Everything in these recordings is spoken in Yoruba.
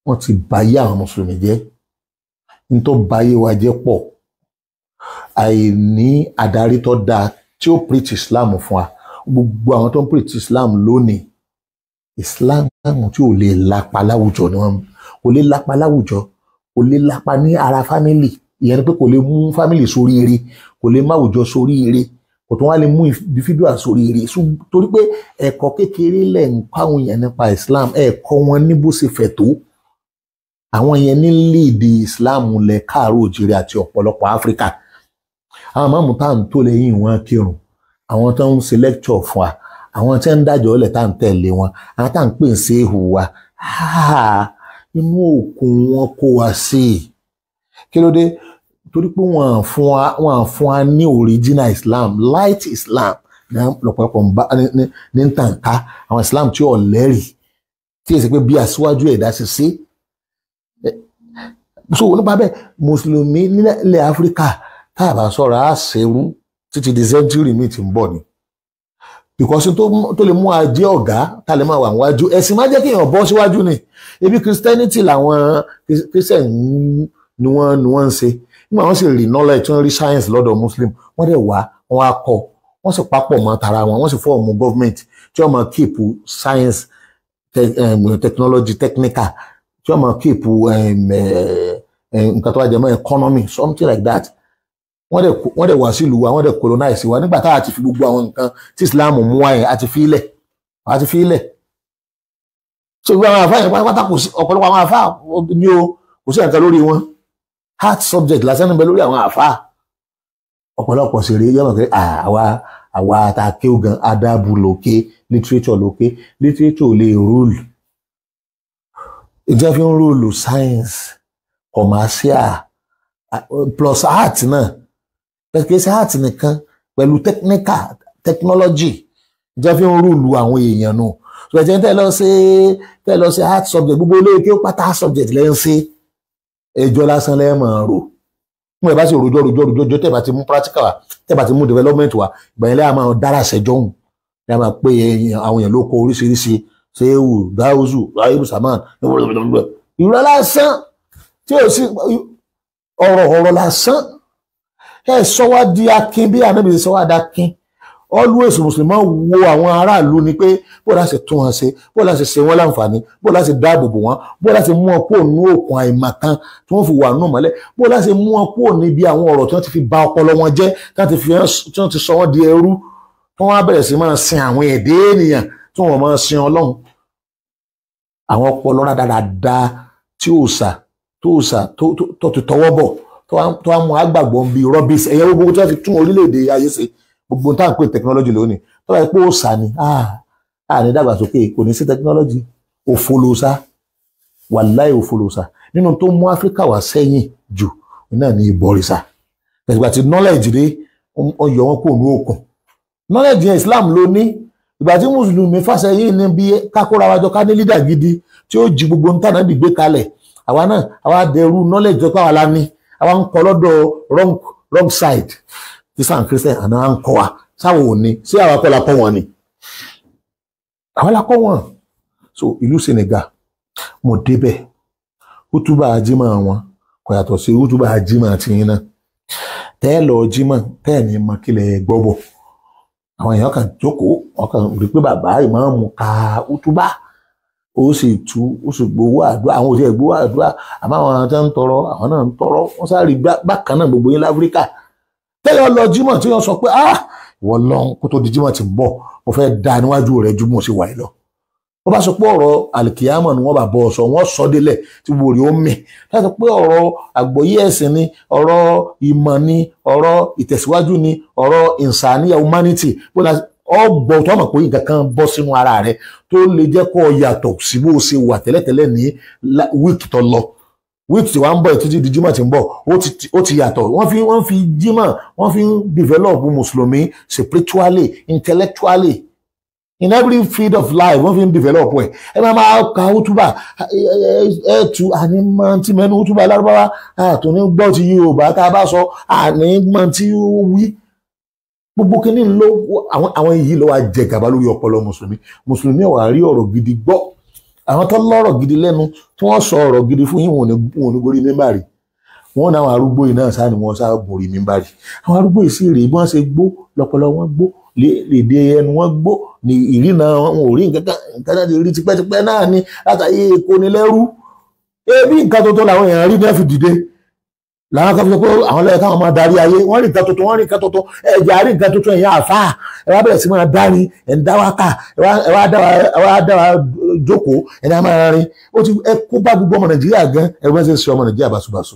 Wọ́n ti báyé àwọn mùsùlùmí jẹ́. Nítorí báyé wa jẹ́ pọ̀, àìní adarí tó dáa tí ó preach Islam fún wa. Gbogbo àwọn tó ń preach Islam lónìí, Islam tí ò lè lapa láwùjọ ni wọ́n kò lè lapa láwùjọ, kò lè lapa ní ara family. Ìyẹn ni pé kò lè mú family sórí ire, kò lè má àwùjọ sórí ire, kò tún wá lè mú individual sórí ire. Torí pé ẹ̀kọ́ kékeré lẹ̀ ń kọ́ àwọn èèyàn nípa Islam, ẹ̀kọ́ wọn ní bó ṣe fẹ̀ tó. Àwọn yẹn ní lead Islam lẹ̀ káàárọ̀ òjìrì àti ọ̀pọ̀lọpọ̀ Áfíríkà. Àwọn mọ́mú tá à ń tó lẹ́yìn wọn kírun, àwọn tó ń ṣe lecture fún wa, àwọn tí ń dájọ́ ọ̀lẹ̀ tá à ń tẹ̀lé wọn, àwọn tá à ń pè ń ṣe èhù wa, inú òkun wọn kó wa sí i. Kí ló dé? Torí pé wọ́n fún wa ní original Islam, light Islam lọ́pọ̀lọpọ̀ ní tànká. Àwọn Islam tí ò lẹ́rìí, tí èsì pé bí aṣíwájú ẹ̀dá ṣe ṣe. So nípa bẹ́ẹ̀, mùsùlùmí nílẹ̀ Áfíríkà tá a bá sọ̀rọ̀ á ṣerú títí di century mi ti ń bọ̀ ni. Because tó lè mú ajé ọ̀gá tá a lè máa wà níwájú, ẹ̀sìn má jẹ́ kí èèyàn bọ́ síwájú ni. Ebi Christianity làwọn Christian ni wọ́n ń ṣe. Nígbà wọ́n sì rí knowledge, tí wọ́n rí science lọ́dọ̀ Muslim, wọ́n dẹ̀ wá, wọ́n á kọ́, wọ́n sì papọ̀ mọ́ tara wọn, wọ́n sì fọ́ọ̀mù government tí wọ́n máa keep science, technology, technical, tí wọ́n máa keep nǹkan tó wá jẹ mọ́ economy, something like that. Wọ́n dẹ̀ wá sílùú wa, wọ́n dẹ̀ colonize wa. Nígbà tá a ti fi gbogbo àwọn nǹkan tí Islam mú wá yẹn, a ti fi ilẹ̀. So gbogbo àwọn àfáà yẹn pátápátá, kò sí ọ̀pọ̀lọpọ̀ àwọn àfáà ní o, kò sí nǹkan lórí wọn. Hard subject lásán níbẹ̀ lórí àwọn àfáà. Ọ̀pọ̀lọpọ̀ sì rí yọ̀mọ̀ pé àwa ta kéwù gan, adabu lókè, literature lókè, literature ò lè rule. Ìjẹ́ fi ń rule science, commercial plus art náà. Kìí ṣe art nìkan, pẹ̀lú technical, technology, ìjẹ́ fi ń rúùlù àwọn èèyàn nù. Ṣùgbọ́n tẹ́ lọ sí art subject, gbogbo ilé kí ó pátá art subject lẹ́ ń ṣe, ẹjọ́ lásán lẹ́ máa rò. Mo ẹ̀ bá sì rojọ́ rojọ́ rojọ́, tẹ́ bá ti mú practical wa, tẹ́ bá ti mú development wa, ìgbà yẹn lẹ́yìn máa dára ṣẹjọ́ hùn. Lẹ́yìn máa pé àwọn èèyàn ló kọ oríṣiríṣi, Sehu, Dáúsù, Ráhìbù Saman, ìrọ̀ lásán tí ò sí ọ̀rọ̀ lásán. Ẹ sọ wá di akin bí Ànábì sọ wá di akin. Always mùsùlùmí wo àwọn aráàlú ni pé bó láti tún wọn ṣe, bó láti ṣe wọn láǹfààní, bó láti dáàbò bò wọn, bó láti mú wọn kúrò ní òkun àìmọ̀kan tí wọ́n fi wà nù mọ́lẹ̀, bó láti mú wọn kúrò níbi àwọn ọ̀rọ̀ tí wọ́n ti fi ba ọpọlọ wọn jẹ́, tí wọ́n ti sọ wọ́n di ẹrú, tí wọ́n á bẹ̀rẹ̀ sí máa sin àwọn ẹ̀dẹ́ ènìyàn tí wọ́n máa sin Ọlọ́run. Àwọn ọpọlọ rádaràda tí òòṣà tó ti tọwọ́ bọ̀, tó wá mú agbàgbọ́ bíi rubbish. Ẹ̀yẹ gbogbo tí wọ́n fi tún orílẹ̀-èdè ayé ṣe, gbogbo tá à ń pè technology lónìí, tó bá yẹ pé òòṣà ni, ní dàgbàsókè, kò ní sí technology. Òfo lòòṣà, wàláì òfo lòòṣà. Nínú tó mú Áfíríkà wá sẹ́yìn jù náà ní ìbọ̀rìṣà. Ìgbà tí knowledge dé, ó yọ wọn kúrò ní òkun. Knowledge yẹn Islam ló ní. Ìgbà tí mùsùlùmí fàṣẹyìn ní bí kákóra wájọ ká ní leader gidi tí ó jí gbogbo nǹkan náà gbé kalẹ̀. Àwa náà àwa dẹrú knowledge tó pàwọn la ní, àwa ń kọ lọ́dọ̀ wrong side. Tí sáà Christian àná à ń kọ́ wa sáwọn ò ní, sí àwa kọ́ la kọ́ wọn ni, àwa la kọ́ wọn. So ìlú Senegal, mo débẹ̀, hútúbà ajímọ̀ wọn kò yàtọ̀ sí hútúbà ajímọ̀ tiyín náà. Tẹ́ lọ jímọ̀, tẹ́ ní mọ kílẹ̀ gbọ́bọ̀. Àwọn èèyàn kan jókòó, wọn kàn rí pé bàbá ìmáàmù ka hútúbà, ó sì tú, ó sì gbowó àdúrà. Àwọn òṣèré gbowó àdúrà, àmọ́ àwọn tó ń tọrọ, àwọn náà ń tọrọ. Wọ́n sáré bákan náà gbogbo yín láfíríkà. Tẹ́lẹ̀ lọ jímọ̀ tí wọ́n sọ pé wọ́n lọ kó tó di jímọ̀ tí ń bọ̀, mo fẹ́ da níwájú rẹ̀ ju mo ṣe wà yìí lọ. Wọ́n bá sọ pé ọ̀rọ̀ àlìkìyámọ̀ ni wọ́n bá bọ́ ọ sọ, wọ́n sọ délẹ̀ tí gbogbo rẹ̀ ó mì. Láti pé ọ̀rọ̀ àgbọ́yé ẹ̀sìn ni, ọ̀rọ̀ ìmọ̀ ni, ọ̀rọ̀ ìtẹ̀síwájú ni, ọ̀rọ̀ ìsàníyà humanity, ọgbọ̀n tó mọ̀ pé nǹkan kan bọ́ sínú ara rẹ̀ tó lè jẹ́ kó yàtọ̀ sí bó ṣe wà tẹ́lẹ̀tẹ́lẹ̀ ní wíìkì tó lọ. Wíìkì tí wàá ń bọ̀ títí di jímọ̀ tí ń bọ̀, ó ti yàtọ̀. Wọ́n fi jímọ̀, wọ́n fi ń develop mùsùlùmí spiritually, intellectually, in every field of life, wọ́n fi ń develop ẹ̀. Ẹ máa ka útúbà, ẹ tu àní máa ti mẹ́nu útúbà lárúbáwá, àtúní gbọ́ ti Yorùbá tá a bá sọ, àní máa ti wí. Gbogbo kínní ló àwọn yìí ló wá jẹ gàba lórí ọpọlọ mùsùlùmí. Mùsùlùmí ò wá rí ọ̀rọ̀ gidi gbọ́. Àwọn tó lọ́rọ̀ gidi lẹ́nu tí wọ́n sọ ọ̀rọ̀ gidi fún yín, wọn ò ní gorí mímbàrí. Wọn náà àwọn arúgbó yìí náà sáà ni wọ́n sáà gorí mímbàrí. Àwọn arúgbó yìí sì rèé, bí wọ́n ṣe gbó lọ́pọlọ wọn gbó, lèdè ẹnu wọn gbó, ní ìrìnà wọn ò rí nǹkan kan náà ti rí tipẹ́tipẹ́ náà ni látàyè èkó ni lẹ́rú. Ebi nǹkan tuntun làwọn èèyàn rí náà fi dìde, làwọn kan fi sọ pé àwọn lẹ́yìn káwọn máa darí ayé. Wọ́n rí nǹkan tuntun, wọ́n rí nǹkan tuntun, ẹ̀jẹ̀ àrí nǹkan tuntun. Ẹ̀yìn àfáà ẹ wá bẹ̀rẹ̀ sí máa dárin, ẹ̀ ń dá wákà, ẹ wá dá wa jókòó, ẹ̀ ní a máa rin. Ó ti ẹ kó bá gbogbo ọmọ Nàìjíríà gan. Ẹ wọ́n ṣe ń ṣe ọmọ Nàìjíríà báṣubàṣu.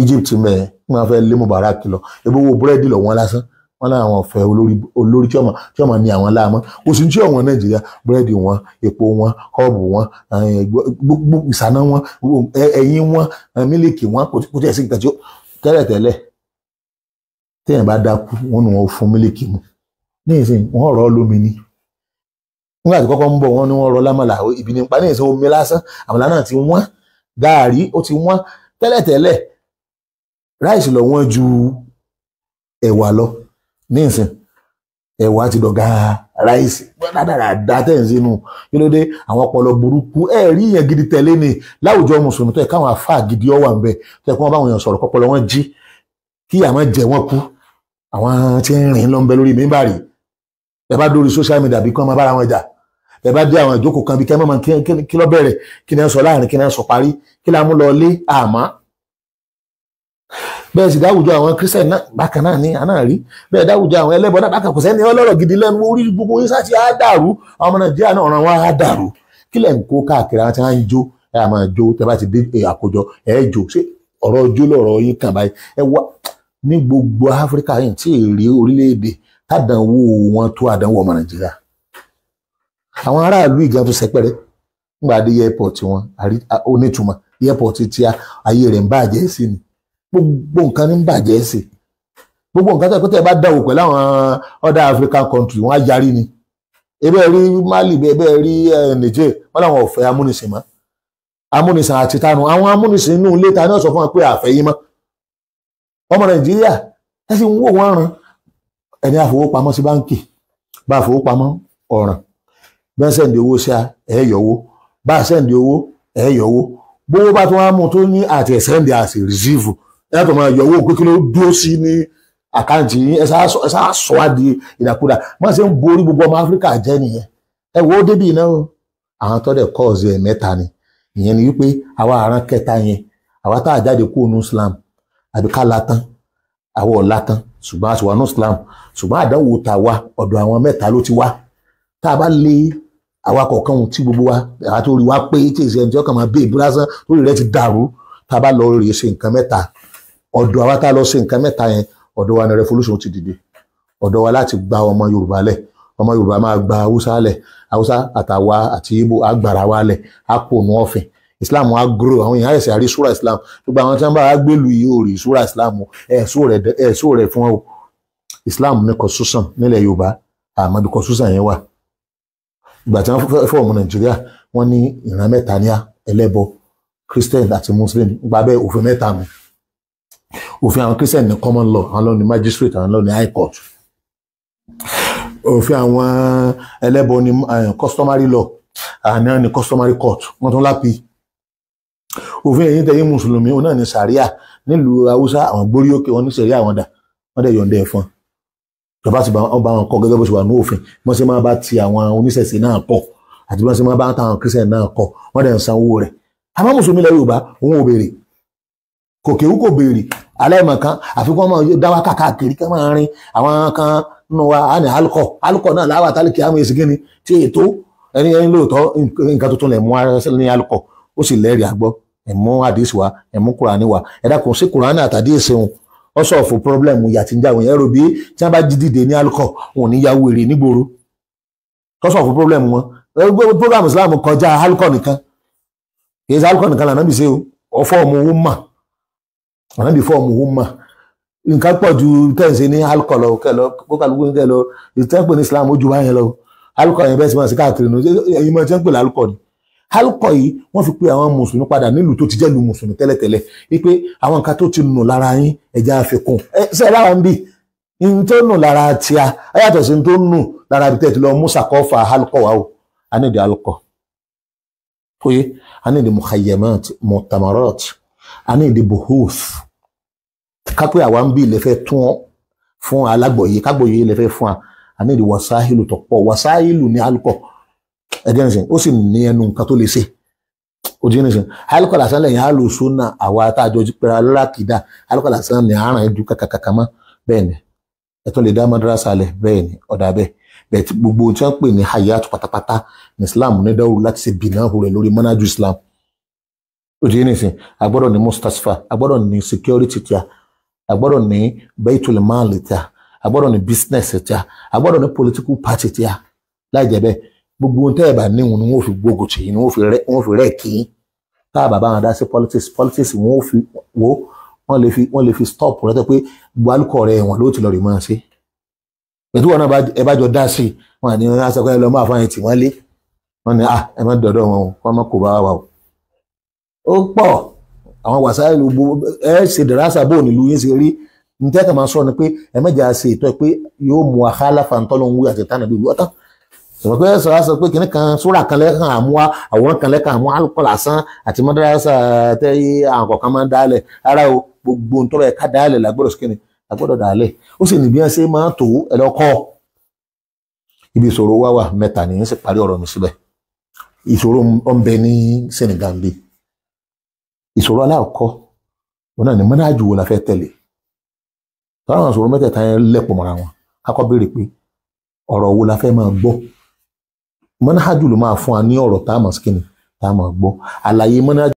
Egypt mẹ́ẹ̀ wọ́n fẹ́ lé Mubarak lọ, ebi owó búrẹ́dì lọ wọ́n lásán. Wọ́n náà àwọn fẹ́ olórí tí ọmọ ní àwọn láàmú. Kò sí tí ọ̀wọ́n Nàìjíríà, búrẹ́dì wọn, epo wọn, họ́ọ̀bù wọn, gbogbo ìsáná wọn, ẹyin wọn, mílíkì wọn, kò tí ẹ̀ sí nǹkan tí ó tẹ́lẹ̀tẹ́lẹ̀. Téèyàn bá dákú, wọn nù wọn fún mílíkì mu. Ní ìsìn wọn rọ lómi ni. Nígbà tí kọ́kọ́ ń bọ̀, wọ́n ní wọ́n rọ lámàlà ibi nípa. Ní ìsìn omi lásán, àmàlà náà ti wọ́n, gààrí ó ti wọ́n. Tẹ́lẹ̀tẹ́lẹ̀ ráìsì lọ wọ́n ju ẹ̀wà lọ. Ní ìsìn ẹ̀wà ti dọ̀gá ráìsì. Dáadáa tẹ̀ ń sínú kí ló dé? Àwọn ọpọlọ burúkú ẹ̀ rí yẹn gidi tẹ̀lé ni láwùjọ mùsùlùmí tó yẹ káwọn afáà gidi ọwà ń bẹ, tó yẹ kí wọ́n bá àwọn èèyàn sọ̀rọ̀ kọ́pọlọ wọn jí, kí àwọn jẹ wọ́n kú. Àwọn tí ń rìn lọ ń bẹ lórí mímbàrí. Ẹ bá dórí social media bí kí wọ́n máa bára wọn jà. Ẹ bá dé àwọn ìjókòó kan bí kí wọ́n máa kí ló bẹ̀rẹ̀, kí ni wọ́n sọ láàrin, kí ni wọ́n sọ parí, kí la mú lọ lé àmọ́. Bẹ́ẹ̀ sì dáwùjọ àwọn kírísítẹ̀nì náà bákan náà ní àná rí bẹ́ẹ̀. Dáwùjọ àwọn ẹlẹ́bọ náà bákan, kò sẹ́ni ọlọ́rọ̀ gidi lẹ́nu. Orí gbogbo yín sáà ti á dàrú. Àwọn ọmọ Nàìjíríà náà ọ̀ràn wọn á dàrú. Kí lẹ̀ ń kó káàkiri? Àwọn tí wọ́n ń jó, ẹ máa jó. Tẹ́ bá ti dé àkójọ, ẹ jó. Ṣé ọ̀rọ̀ jó lọ̀rọ̀ yín kàn báyìí? Ẹ wá ní gbogbo Áfíríkà yìí tí èrè orílẹ̀-èdè tádànwó wọn tó àdánwò ọmọ Nàìjíríà. Àwọn aráàlú ìgbà tó sẹpẹrẹ nígbà dé airport wọn onítùmọ̀ airport tí ayé rẹ̀ ń bàjẹ́ sí ni. Gbogbo nǹkan ní ń bàjẹ́ sí, gbogbo nǹkan tó tẹ́ bá dáwò pẹ̀lú àwọn other African country, wọ́n á yarí ni. Ebe rí Mali, ebe rí Niger, wọ́n làwọn ò fẹ́ amúnisìn mọ́. Amúnisìn àti tanu àwọn amúnisìn inú ilé ta náà sọ fún wọn pé àfẹ́ yín mọ́. Ọmọ Nàìjíríà ẹ sì ń wò wọ́n ràn. Ẹni àfowópamọ́ sí báńkì bá àfowópamọ́ ọ̀ràn, bẹ́ẹ̀ send owó sí ẹ̀ yọ̀wó, bá send owó ẹ̀ yọ̀wó. Bówó bá tún wá mú tó ní àti ẹ̀ send àti receive, ẹ tó máa yọ̀wó pé kí ló dúró sí ní account yín. Ẹ sá sọ wá di ìdàkudà. Wọ́n ṣe ń borí gbogbo ọmọ Áfíríkà jẹ́ nìyẹn. Ẹ wo débì náà o, àwọn tó dẹ̀ kọ́ọ̀sì ẹ̀ mẹ́ta ni. Ìyẹn ni wípé àwa àrán kẹta yẹn, àwa tá a jáde kúrò ní Islam àbí ká la tán, àwa ò la tán, ṣùgbọ́n a sì wà ní Islam, ṣùgbọ́n àdánwò tà wá ọ̀dọ̀ àwọn mẹ́ta ló ti wá. Tá a bá lé àwa kọ̀ọ̀kan tí gbogbo wa àwa tó rí wa pé tí èsì ẹni tí ọkàn máa bẹ ìbú lásán lórí rẹ ti dàrú, tá a bá lọ rèé ṣe nǹkan mẹ́ta ọ̀dọ̀ àwa tá a lọ ṣe nǹkan mẹ́ta yẹn, ọ̀dọ̀ wa ni revolution ti dìde. Ọ̀dọ̀ wa láti gba ọmọ Yorùbá lẹ̀, ọmọ Yorùbá máa gba Haúsá lẹ̀, Haúsá àtàwa àti Ìgbò agbára wa lẹ̀, á kò nù ọ̀fìn. Islam á grow, àwọn èèyàn àìsàn àrí súra Islam. Gbogbo àwọn tí wọ́n bá wá gbèlú yìí ò rí súra Islam, ẹ̀ẹ́só rẹ̀ fún ọ. Islam ní constitution nílẹ̀ Yorùbá, àmọ́ bí constitution yẹn wà. Ìgbà tí wọ́n form Nàìjíríà, wọ́n ní ìran mẹ́ta ní ẹlẹ́bọ, Christian àti Muslim. Gba bẹ́ẹ̀, òfin mẹ́ta nù. Òfin àwọn Christian ní common law, àwọn ló ní magistrate, àwọn ló ní high court. Òfin àwọn ẹlẹ́bọ ní customary law, àná ní customary court, wọ́n tún lápì. Òfin èyí tẹ̀yìn mùsùlùmí òun náà ní sàríà. Nílùú Haúsá, àwọn gbórí òkè wọn ní sàríà wọn dà, wọ́n dẹ̀ yọ̀ǹda ẹ̀ fún ìjọba sì bá wọn kọ gẹ́gẹ́ bó ṣe wà ní òfin. Wọ́n ṣe máa bá ti àwọn oníṣẹ̀ṣe náà kọ àti bí wọ́n ṣe máa bá táwọn Christian náà kọ, wọ́n dẹ̀ ń sanwó rẹ̀. Àmọ́ mùsùlùmí ilẹ̀ Yorùbá, òun ò béèrè, kò kéwú, kò béèrè, aláìmọ̀kan. Àfikún ọmọ dáwà káàkiri kí wọ́n máa rin àwọn kan nínú wa á ní alukọ alukọ náà láwà tálíkì àwọn èsì gíní tí ètò ẹni ẹni lóòótọ́ nǹkan tuntun lẹ̀ mú ara ní alukọ, ó sì lẹ́rìí àgbọ́. Ẹ̀mú àdìsí wa, ẹ̀mú Kùránì wa. Ẹ̀dá kò sí Kùránì àtàdísì wọn ó sọ fún problem ìyà tí ń jà wọ́n. Ẹ̀rọ bí tí wọ́n bá jí dìde ní alukọ, wọn ò ní ya wèrè nígboro. Ó sọ fún problem wọn. Program Islam kọjá alukọ nìkan, kì í ṣe alukọ nìkan lànà bí ṣe o. Ọ form umma, àná bí form umma, nǹkan pọ̀ ju tẹ̀sí ní alukọ lọ. Kẹlọ kókàlùkù kẹlọ ìtẹ́pẹ̀ ní Islam ó ju báyẹn lọ. Alukọ yẹn bẹ́ẹ̀ sì máa ṣe káàkiri nù. Ẹ̀yin máa ti ń pè lálùkọ ni. Alukọ yìí, wọ́n fi pé àwọn mùsùlùmí padà nílùú tó ti jẹ́ lu mùsùlùmí tẹ́lẹ̀tẹ́lẹ̀, wípé àwọn nǹkan tó ti nù lára yín, ẹ̀já àfikún ẹ ṣe é lára ń bì ní tó nù lára tíá ẹ yàtọ̀ sí tó nù lára ibi tẹ́ ti lọ mú sàkọ́fà alukọ wa o. A nídìí alukọ. Kò yé, a ní ìdí mukhayyamat, mu'tamarat, a ní ìdí buhuth. Kápẹ́ àwa ń bí ilẹ̀ fẹ́ tún fún alágbọ̀yé, kágbọ̀yé ilẹ̀ fẹ́ fún wa, a ní ìdí wasahilu tó pọ̀. Wasahilu ní alukọ̀ ẹ̀jẹ̀ nìsín, ó sì ní ẹnu nǹkan tó lè ṣe. Ojú nìsín alukọ̀ lásán lẹ́yìn alùsùnà àwa tá a jọ pẹ̀lú alákìdá alukọ̀ lásán ní àrùn ẹ̀dú kàkàkàkà mọ́. Bẹ́ẹ̀ ni ẹ tún lè dá madrasa lẹ̀, bẹ́ẹ̀ ni ọ̀dà bẹ́ẹ̀ bẹ́ẹ̀ tí gbogbo tí wọ́n pè ní hayat pátápátá ní Islam ní dáwù láti ṣe bìnnáhù rẹ̀ lórí manaju Islam. Ojú nìsín a gbọ́dọ̀ ní mustasfa, a gbọ́dọ̀ ní security tíá, a gbọ́dọ̀ ní baitul mal tíá, a gbọ́dọ̀ ní business tíá, a gbọ́dọ̀ ní political party tíá. Láì jẹ́ bẹ́ẹ̀ gbogbo ohun tẹ́ ẹ̀ bá níhun ni wọ́n fi gbógun tì í, ni wọ́n fi rẹ́ kí í. Tá a bàbá wọn dá sí politics wọ́n fi wo wọ́n lè fi stop rẹ tó pé gbogbo alukọ̀ rẹ̀ wọ́n ló ti lọ rí mọ́ sí. Pẹ̀lú wọn náà ẹ bá jọ dá sí i, wọn àní wọn á sọ pé ẹ lọ máa fáyín tì wọ́n lé. Wọ́n ní ẹ má dọ̀dọ̀ wọn o, wọ́n má kó bá wa o. Ó pọ̀ àwọn wàsáìlú gbogbo ẹ ṣe dàrásà bò nílùú yín ṣe rí. Ní tẹ́kàn máa sọ ni pé ẹ mẹ́jà ṣe ètò ẹ pé yóò mú àkálàfà ńtọ́lọ́ ń wí àti tánà bíi wọ́tán. Sọ̀rọ̀ pé sọ̀rọ̀ sọ pé kìnnì kan sóra kan lẹ́kàn àmúwá, àwòrán kan lẹ́kàn àmúwá, alukọ̀ lásán àti mọ́dárásà tẹ́ àwọn kọ̀ọ̀kan máa ń dálẹ̀. Ara o, gbogbo ń tọ́rọ ẹ̀ka dálẹ̀ lágbọ́dọ̀ sí kìnnì lágbọ́dọ̀ dálẹ̀. Ó sì ní bí wọ́n ṣe máa tó ẹ lọ́kọ́. Ibi ìṣòro wá wà mẹ́ta ní sì parí ọ̀rọ̀ mi síbẹ̀. Ìṣòro ń bẹ ní Senegal bí. Ìṣòro aláàkọ́ wọn náà ní mọ́nájú wo la fẹ́ tẹ̀lé. Tọ́lá àwọn ìṣòro mẹ́tẹ̀ẹ̀ta yẹn lẹ̀pọ̀ mọ́ra wọn. Kakọ́ béèrè pé ọ̀rọ̀ wo la fẹ́ máa gbọ́. Mọ́nájú ló máa fún wa ní ọ̀rọ̀ tá a mọ̀ sí kíni tá a máa gbọ́. Àlàyé mọ́nájú.